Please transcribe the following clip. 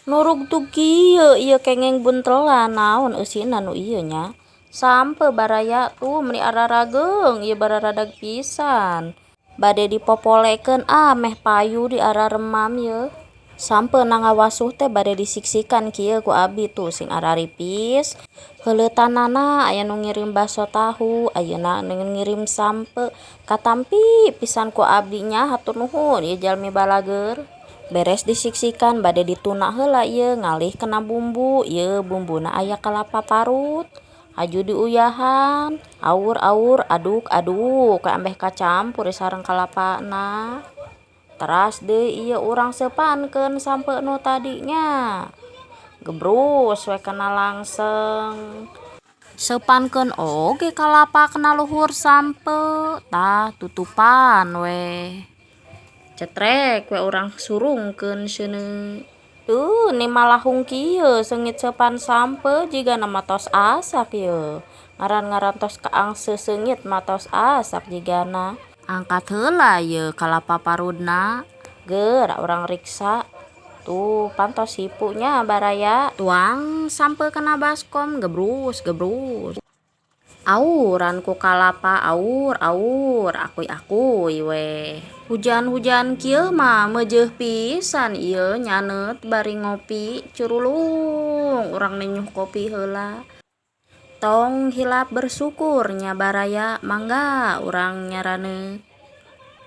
Nu rugtug kieu ieu kengeng buntelan naon eusina nu ieu nya. Sampeu, baraya, tuh meuni ararageung ieu, bararadag pisan. Bade dipopolekeun, ah, meh payu diararemam yeuh. Sampeuna ngawasuh teh bade disiksikan kieu ku abi tuh sing araripis. Heuleutanana aya nu ngirim baso tahu, ayeuna nu ngirim sampeu, katampi pisan ku abdi nya, hatur nuhun ieu jalmi balageur. Beres disiksikan, bade dituna heula ieu, ngalih kana bumbu. Ieu bumbuna aya kalapa parut, haju diuyahan, aur-aur, aduk-aduk we ambeh kacampur sareng kalapana. Teras deui ieu urang seupankeun sampeu nu tadi nya, gebrus we kana langseng. Seupankeun oge kalapa kana luhur sampeu, tah, tutupan we. Cetrek we urang surungkeun seuneu. Duh, ni malahung kieu seungit seupan sampeu, jigana mah tos asak yeuh. Ngaran-ngaran tos kaangse seungit mah tos asak jigana. Angkat heula yeuh kalapa parudna, geura urang riksa. Tuh, pan tos hipu nya, baraya. Tuang sampeu kana baskom, gebrus gebrus. Auran ku kalapa, aur aur, akuy akuy we. Hujan-hujan kieu mah meujeuh pisan ieu nyaneut bari ngopi, curulung urang nenyuh kopi heula. Tong hilap bersyukur nya, baraya, mangga urang nyaraneut.